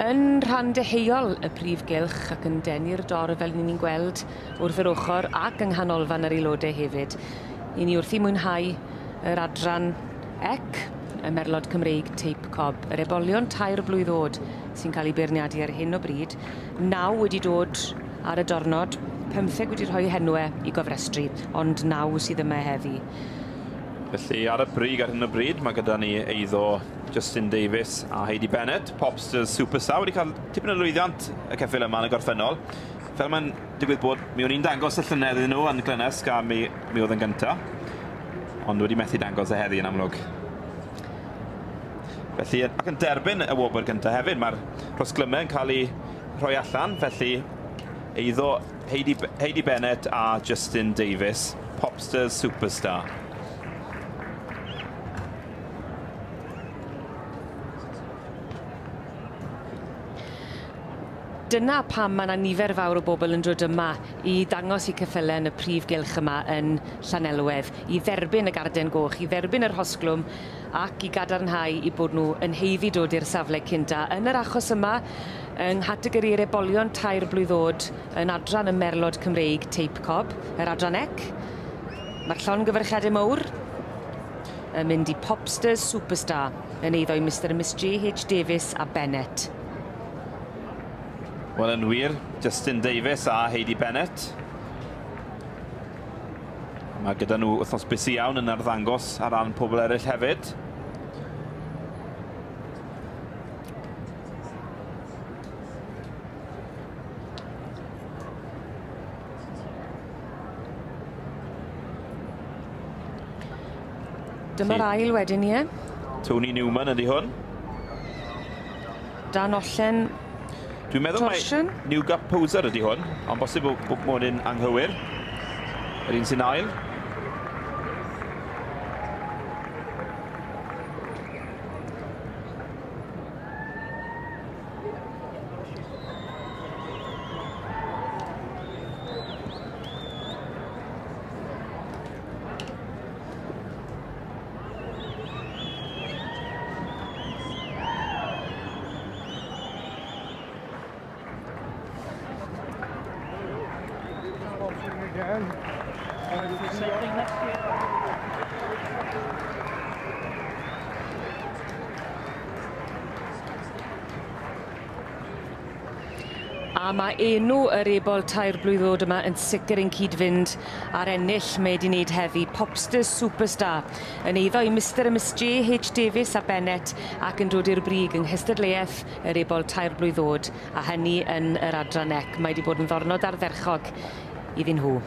Yn rhan deheuol y prif gylch ac yn denu'r dorf fel ni'n gweld wrth yr ochr ac yng nghanolfan yr aelodau hefyd. I ni wrthi mwynhau yr adran ec, y Merlod Cymreig Teip Cob, yr ebolion 3 blwydd oed sy'n cael ei beirniadu ar hyn o bryd, 9 wedi dod ar y diwrnod, 15 wedi rhoi henwe i gofrestru, ond 9 sydd yma heddi. Felly ar y brig ar hyn o bryd, mae gyda ni eiddo Justin Davies a Heidi Bennett, Popsters Superstar, wedi cael tipyn o lwyddiant y ceffyl yma yn y gorffennol. Fel mae'n digwydd bod, mi o'n i'n dangos y llynedd iddyn nhw yn Glenesg a mi oedd yn gynta, ond wedi methu dangos e heddi yn amlwg. Felly, ac yn derbyn y wobr gynta hefyd, mae'r rhosglymau yn cael ei rhoi allan, felly eiddo Heidi Bennett a Justin Davies, Popsters Superstar. Dyna pam mae yna nifer fawr o bobl yn dod yma i ddangos eu ceffylau yn y prif gylch yma yn Llanelwedd, i dderbyn y garden goch, i dderbyn yr rhosglwm ac i gadarnhau eu bod nhw yn haeddu dod i'r safle cynta. Yn yr achos yma, yng nghategori'r ebolion 3 blwydd oed yn adran y Merlod Cymreig Teip Cob, yr adran ec, mae'r llongyfarchiadau mawr yn mynd i Popsters Superstar yn eiddo i Mr and Miss J.H. Davies a Bennett. Wel, yn wir, Justin Davies a Heidi Bennett. Mae gyda nhw wythnos busy iawn yn arddangos ar ran pobl eraill hefyd. Dyma'r ail wedyn, ie. Tony Newman ydy hwn. Dan Ollen. Dwi'n meddwl mai New Gap Poser ydy hwn, ond bosib bod mod i'n anghywir. Yr un sy'n ail. A mae enw yr ebol 3 blwydd oed yma yn sicr yn cyd-fynd â'r ennill mae wedi wneud heddi, Popsters Superstar, yn eiddo i Mr and Miss J.H. Davies a Bennett ac yn dod i'r brig yng nghystadleuaeth yr ebol 3 blwydd oed, a hynny yn yr adran ec. Mae wedi bod yn ddornod ardderchog iddyn nhw.